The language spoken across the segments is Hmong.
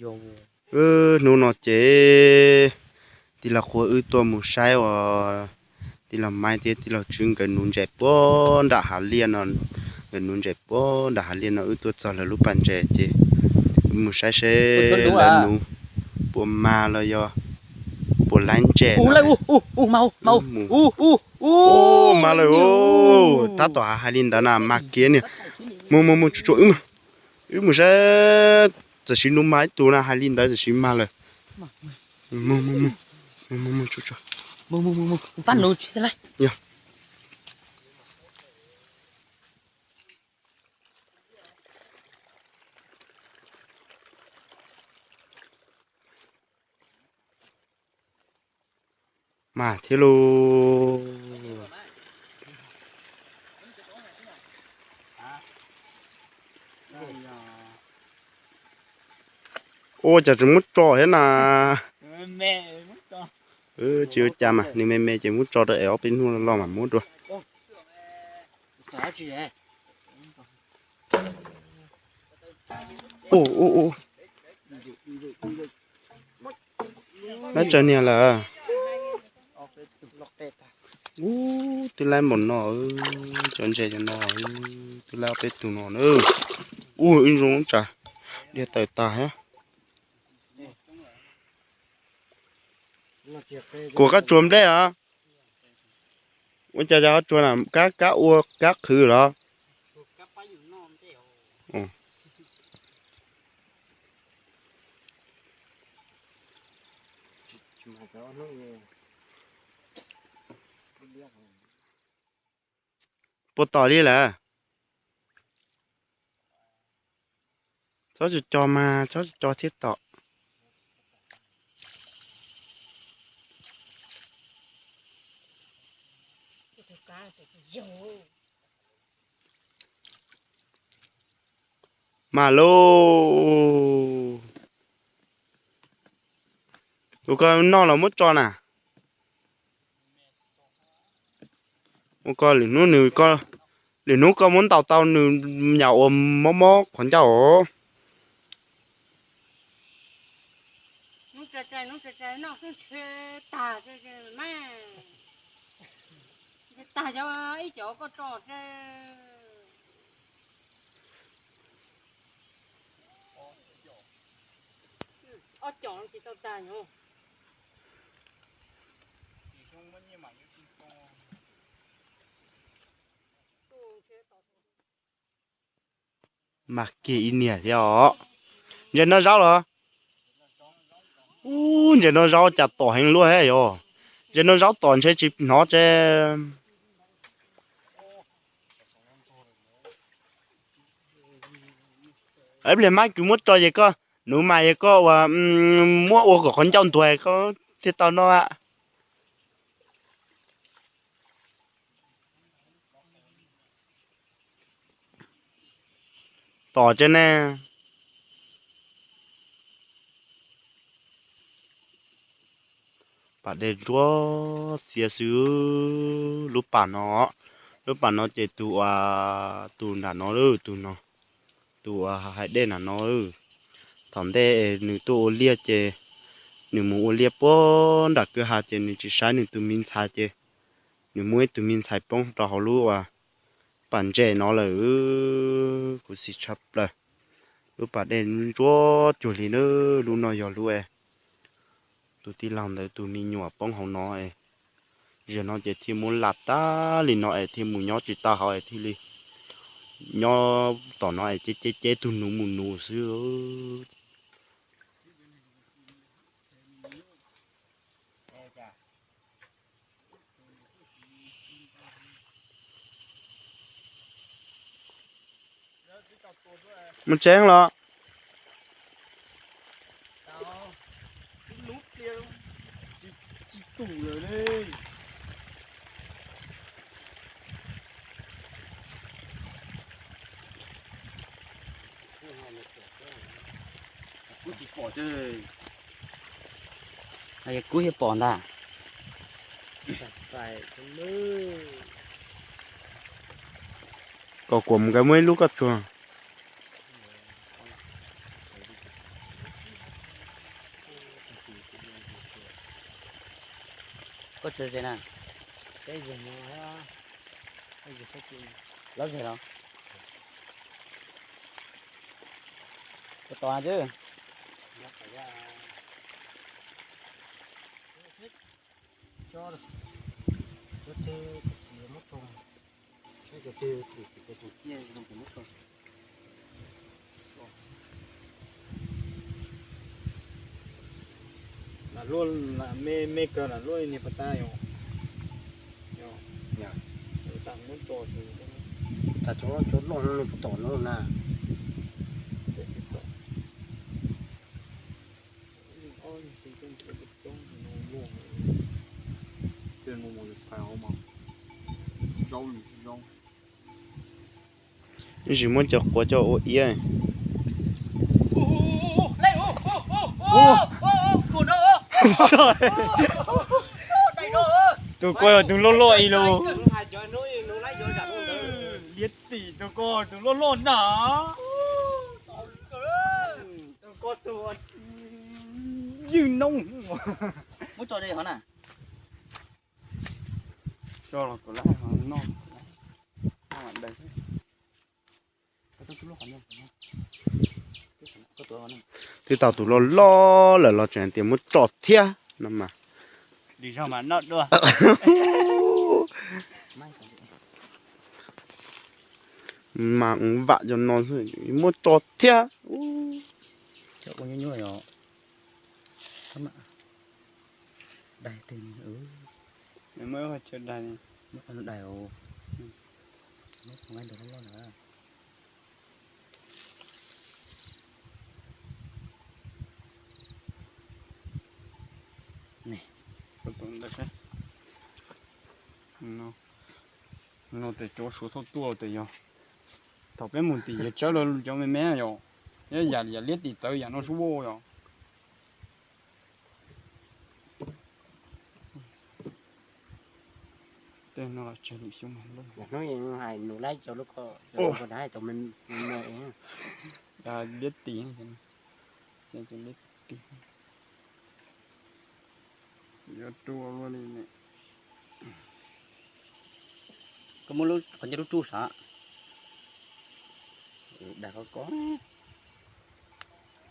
Hnub no ces tij laug Qhua wb tuaj mus saib uas tij laug Maiv thiab tij laug Tswb nkawd nuv ntses puag nram hav liaj no, nkawd nuv ntses puag nram hav liaj no wb tuaj txog lawv lub pas ntses ces wb mus saib seb lawv nuv puas mag los yog puas laib ntses no. Mag lawm, tab tom hais li ntawd na mag kiag niam. Mus mus mus tsuag tsuag wb mus, wb mus saib, tam sim nuv mag ib tug na hais li ntawd tam sim mag lawm. Mus mus mus mus mus mus tsuag tsuag. Mag thiab lauj. Ua cas tseem muab tso thiab na. Tsis ua cas mas nws me me ces muab tso rau es ob peb hnub loj mas muab dua. Ub, ub, ub. Lab tsaws niag lawm. Ub, twb lab npaum no, cov ntses cov no, twb lab peb tug no na. Ub, ib zoo tsam dhia tawm tag thiab. Kuv kab tsuag nplej los? Ua cas cov kab tsuag na, kab, kab ua kab qhwv los? Puas tom li lawm? Txhob tsis co mas txhob tsis co thiab tom. Mas lauj, tus ko noj los muab tso na. Ua ko lwm hnub nws, lwm hnub koj muab ntaus tau nws yam uas mob mob qhov ncauj os. Hnub tsa tsa hnub tsa tsa noj xwb ntshe tag mas, ntshe tag cov ib cov koj tso tse. Ob cov tsis tau tag yom. Mas kiag ib niag thiab os. Ntses noj zaub los? Ub, ntses noj zaub cas tom heev luaj thiab yom. Ntses noj zaub tom ntshe tsis hnov tse. Ib pliag mas kuv muab tso ces koj nuv mas ces koj ua, muab ua kom qhov ncauj ntuag koj thiaj tau noj. Tom tse ne. Pas dej ntsuab xiav xwb. Lub pas no, lub pas no ces tus, tus nram no, tus no, tus uas hais dej nram no. Thaum ntej nws tuaj ua liaj ces nws mus ua liaj puag nram kwj ha ces nws tsis saib nws tus me ntxhais ces nws muab ib tug me ntxhais poob rau hauv lub uas pas ntses no lawm. Kuv xis tshaj plaws. Lub pas dej ntsuab cuag li na. Lub no yog lub es tus tij laug ntawd tus me nyuam poob hauv no es, zaum no ces thiaj muab lam tag li no es thiaj mus nyob tsis tau hauv es thiaj li nyob tom no es ceb ceb ceb tug nuv mus nuv xwb. Mus tsev los? Kuv tsis pom, kuv thiaj pom ntag. Kom kuam mus nkawd muab ib lub koj tsuag. Koj tsis ze na? Lov ze los? Koj tos na twb. Lam luaj, me me kawg lam luaj niag pas tas yom. Tas muab tso, tas tso loj niag pas tom no na. Ib ntsis muab cov quav coj ua iab. Tus ko yog tus loj loj ib lus. Liab tim tus ko tus loj loj na. Ywj noob. Muab tso de hov na. Tso los kuv lab hov noj. Twb tau tus loj loj lawm los tseem tias muab tso thiab no mas. Mas vam cov no xwb muab tso thiab. No tes cov suav thauj tuaj tes yog thaum peb mus tim yav tsawb lawv cov me me yom, yam liab tim txawv yam no sub yom. Tej no los tseg lwm xyoo. Hnub hais nus laib cov lub ko, cov me me. Liab tim, liab tim. Yuav rua luaj li ne. Koj muab lub qhov ncauj rub rub sav. Dag koj koj.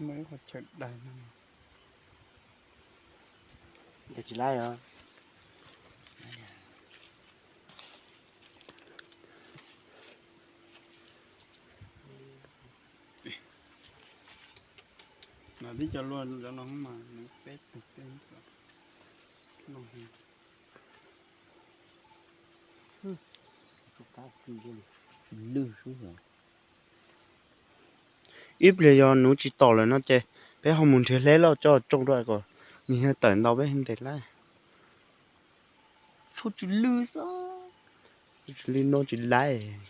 Muaj ib qho chaw dag no. Tsis laib os. Mas tib co luaj cov no mas nws peb tug tej no. Lwj xwb. Ib pliag yog nuv tsis tom lawm no ces peb ho mus nrhiav hleb loj coj tsoo rau kom nws tawm ntau peb ntes laib. Tshuav tsis lwj xwb. Tsis lwj no tsis laib.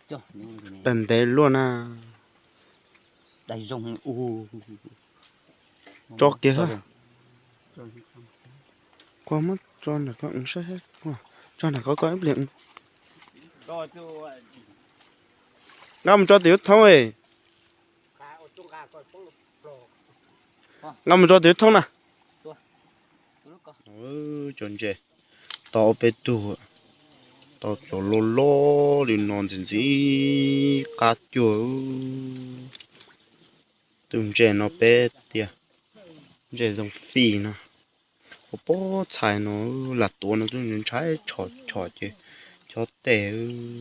Tawm ntev luaj na. Tso kiag. Koj muab tso nram ko, tso nram ko koj ib pliag. Nqa mus tso tim lub thoob. Nqa mus tso tim lub thoob na. Cov ntses tau ob peb tug, tau cov loj loj li no ntxim ntxim qab cuag. Tus ntses no peb tias ntses zoo fij no. Ua pob txhais no lam tuav no twb ntshai tshom tshom ces cov tes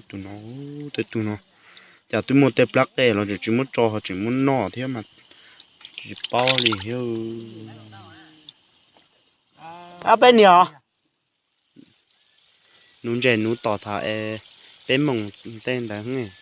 tus no, tej tug no cas twb muaj tej plab qe los tseem tsis muab tso ho tseem muab noj thiab mas tsis paub li thiab. Ab peb niag os. Nuv ntses nuv tom tham es peb moos tej ntawd.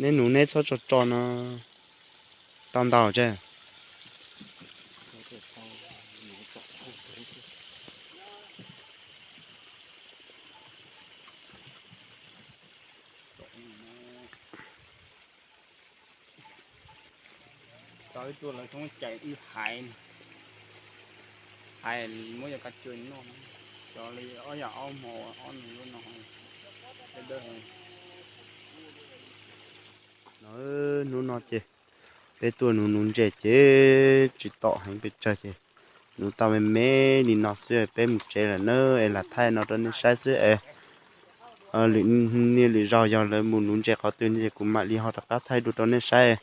Neb nuv neb txhob tso tso no, tau ntau tse. Cov wb tuaj lawv txhob cais wb hais, hais muab yog kav cua noj, cov li ob yam ob hmo ob nus lub no. No, hnub no ces peb tuaj nuv nuv ntses ces tsis tom heev pes tsawg ces nuv tau me me li no xwb peb mus tsev lawm na, es lam thaij no rau nej saib xwb es lwm niaj lwm zaus yog lawv mus nuv ntses qhov twg ces kuv mam li ho rov qab thaij dua rau nej saib.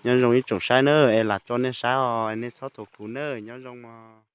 Nyob zoo ib tsoom saib na, es lam tso nej saib os, nej txhob thuam kuv na, nyob zoo mog.